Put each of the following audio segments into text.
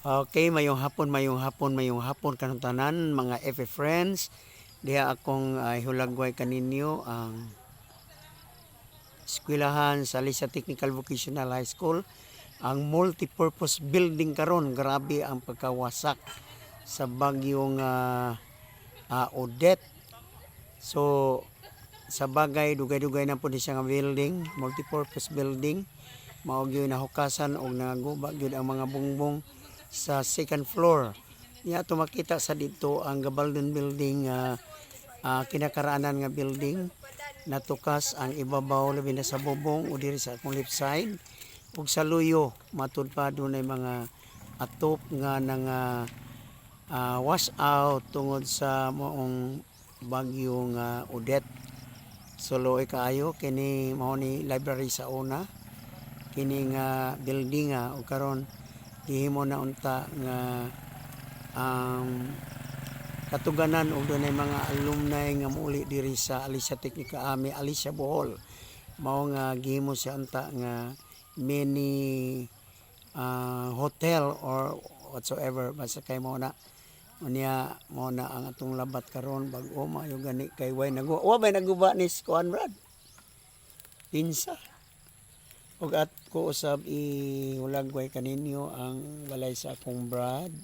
Okay, mayong hapon, mayong hapon, mayong hapon kanang tanan mga FF friends. Diha akong hulagway kaninyo ang eskwelahan sa Lisa Technical Vocational High School. Ang multipurpose building karon, grabe ang pagkawasak sa bagyong Odette. So sa bagay, dugay-dugay na po ni siya nga building, multipurpose building. Mao gyud nahukasan og naguba gyud ang mga bungbong sa second floor. Niya ato makita sa dito ang Gabaldon Building, kinakaraanan nga building, natukas ang ibabaw, labi na sa bubong o diri sa akong left side ug sa luyo. Matud pa dunay mga atop nga nanga wash out tungod sa maong bagyo nga Odette. So luoy kaayo kini. Mao ni library sa una kini nga building nga, ug karon gihimo na unta nga katuganan og dunay mga alumni nga muuli diri sa Alicia Technical, Ami Alicia Bohol. Mao nga gihimo siya unta nga mini hotel or whatsoever, basta kay mao na. Unya mao na ang atong labat karon, bag-o maayo gani kay way nagu wa bay naguba ni kuan, Brad, pinsa. Ug at ko usab ihulagway kaninyo ang balay sa akong brad,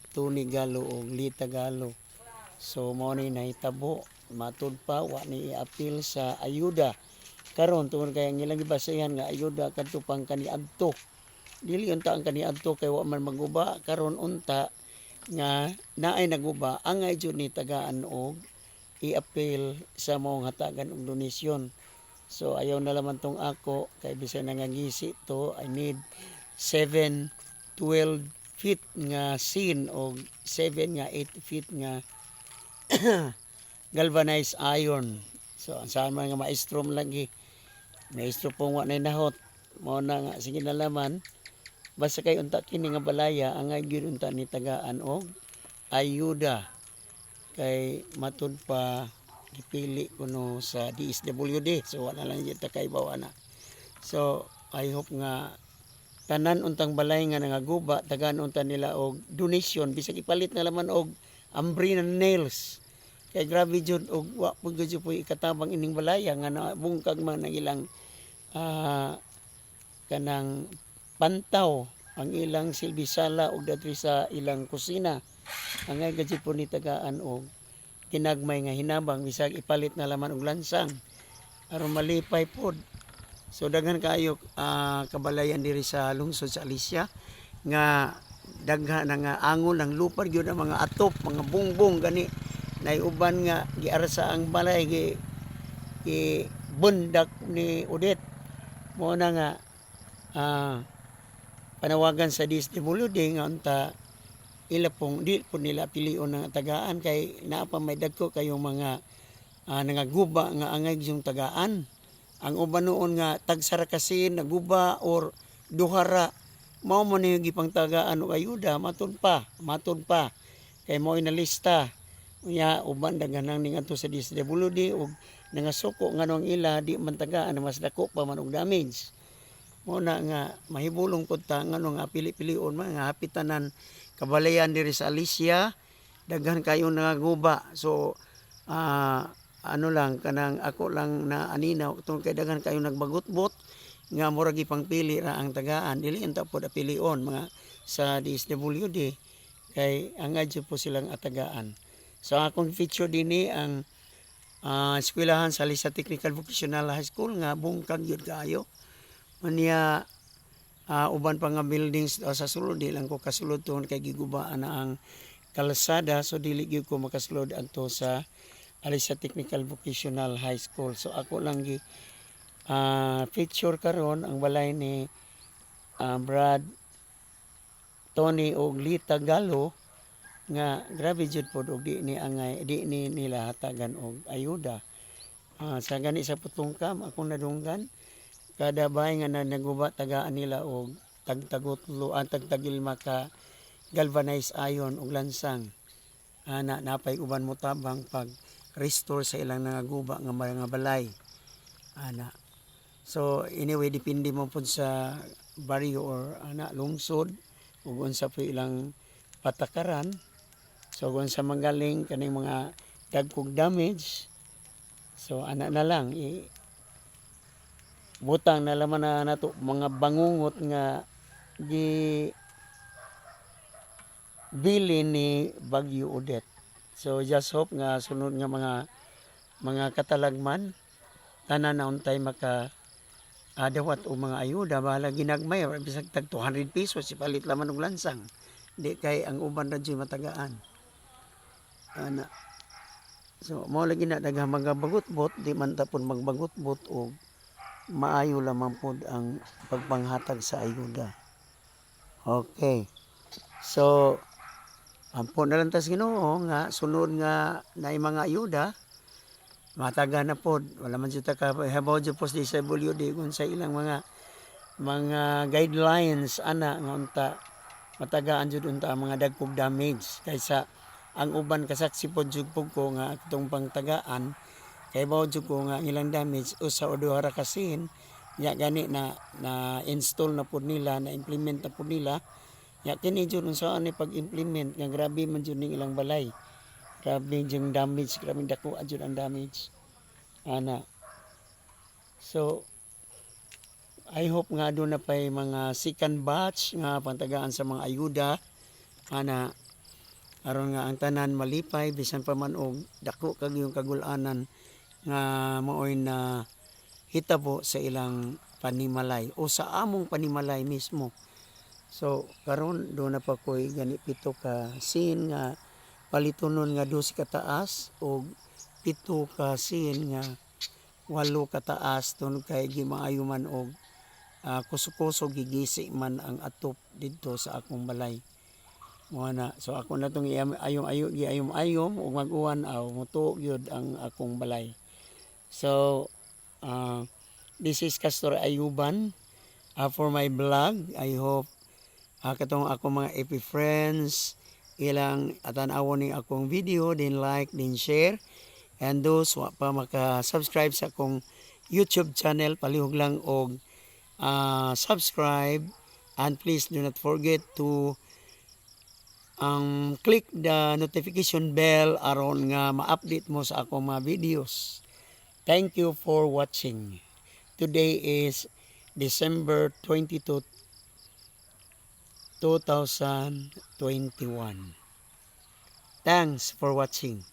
Tony Galo ug Lita Galo. So mao ni nahitabo. Matud pa wa ni i-appeal sa ayuda karon tungod kay ang ilang gibasehan nga ayuda kadto pang kaniadto. Dili unta ang kaniadto kay wa man maguba. Karon unta nga naay naguba, angay jud ni tagaan og i-appeal sa maong hatagan og donasyon. So ayaw na laman tong ako kay bisan nangangisi to. I need 7 12 feet nga sin og 7 nga 8 feet nga galvanized iron. So ang saan man nga maestro man lagi. Maestro pong wa nay nahot. Mao na nga sige na laman. Basta kay unta kini nga balaya angay gyud unta ni tagaan og ayuda kay matud pa gipili kuno sa DSWD, so wala lang jud ta kaibaw ana. So I hope nga tanan untang balay nga nangaguba, tagaan unta nila og donation, bisag ipalit na laman og ambrina nails, kay grabe jud og wa pud gyud po ikatabang ining balaya nga nabungkag man ang ilang kanang pantaw, ang ilang silbisala ug diri sa ilang kusina. Angay gajud po ni tagaan og kinagmay nga hinabang, bisag ipalit na laman og lansang aron malipay pod. So daghan kaayo kabalayan diri sa lungsod sa Alicia nga daghan na nga angol ang lupad gyud ang mga atop, mga bungbong gani. Nay uban nga giarsa ang balay, gi bundak ni Odette. Mo na nga panawagan sa DSWD nga unta ila pong di po nila pilion ang tagaan kay naa pa may dagko kayong mga nangaguba nga angay yung tagaan. Ang uban noon nga tagsara kasi naguba or duhara, mao mo ni gipangtagaan og ayuda. Matud pa, matud pa kay mao nalista. Unya uban daghan nang ning adto sa DSWD og nangasuko nganong ila di man tagaan, mas dako pa man og damage. Mo na nga mahibulong pud ta ngano nga pili-pilion man nga hapit tanan kabalayan diri sa Alicia daghan kayo nangaguba. So ano lang, kanang ako lang na aninaw tungod kay daghan kayo nagbagutbot nga murag ipangpili ra ang tagaan. Dili unta pod apilion mga sa DSWD kay angay jud po silang atagaan. So akong feature dinhi ang eskwelahan sa Alicia Technical Vocational High School nga bungkag gyud kaayo. Unya uban pa nga buildings sa sulod, di lang ko kasulod tungod kay gigubaan na ang kalsada, so dili gyud ko makasulod adto sa Alicia Technical Vocational High School. So ako lang gi feature karon ang balay ni Brad Tony og Lita Galo nga grabe jud pod og di ni angay, di ni nila hatagan og ayuda. Sa gani sa Putungkam akong nadunggan, kada bahay nga na naguba, tagaan nila og tagtagutlo ang tagtagilma ka galvanized iron og lansang ana. Napay uban mo tabang pag restore sa ilang nangaguba nga mga balay ana. So anyway, depende mo pud sa baryo or ana lungsod. ug unsa po ilang patakaran. So kung sa magaling kaning mga dagkog damage, so ana na lang i butang na laman na nato mga bangungot nga gi bili ni Bagyo Odette. So just hope nga sunod nga mga katalagman, tanan na untay maka dawat og mga ayuda, bahala ginagmay or bisag tag 200 pesos ipalit laman og lansang, di kay ang uban ra jud matagaan ana. So mao lagi na daghang mga bagutbot, di man ta pud magbagutbot og maayo lamang pod ang pagpanghatag sa ayuda. Okay, so ampo na lang tas Ginoo nga sunod nga naay mga ayuda, mataga na pod. Wala man jud ta kahibaw jud po sa DSWD kung sa ilang mga guidelines ana nga unta matagaan jud unta ang mga dagkog damage, kaysa ang uban kasaksi pod jud pud ko nga atong pangtagaan, kay bawo jud ko nga ang ilang damage usa o duha ra ka scene nya, gani na na install na pud nila, na implement na pud nila nya. Kini jud unsaon ni pag-implement nga grabe man jud ning ilang balay, grabe jud damage, grabe dako jud ang damage ana. So I hope nga doon na pay mga second batch nga pantagaan sa mga ayuda ana, aron nga ang tanan malipay bisan pa man og dako kag yung kagulanan nga maoy na hitabo sa ilang panimalay o sa among panimalay mismo. So karon doon na pa ko'y gani pito ka scene nga palitunon nga 12 ka taas og pito ka scene nga walo ka taas, tungod kay gimaayo man og kuso-kuso gigisi man ang atop didto sa akong balay. Mo na, so ako na tong ayom ayo giayom ayom ug mag-uwan aw mutuo gyud ang akong balay. So this is Castor Ayuban for my vlog. I hope katong ako mga AP friends ilang tan-awon ning akong video, then like, then share, and those wa pa maka-subscribe sa akong YouTube channel, palihog lang og subscribe, and please do not forget to click the notification bell aron nga ma-update mo sa akong mga videos. Thank you for watching. Today is December 22, 2021. Thanks for watching.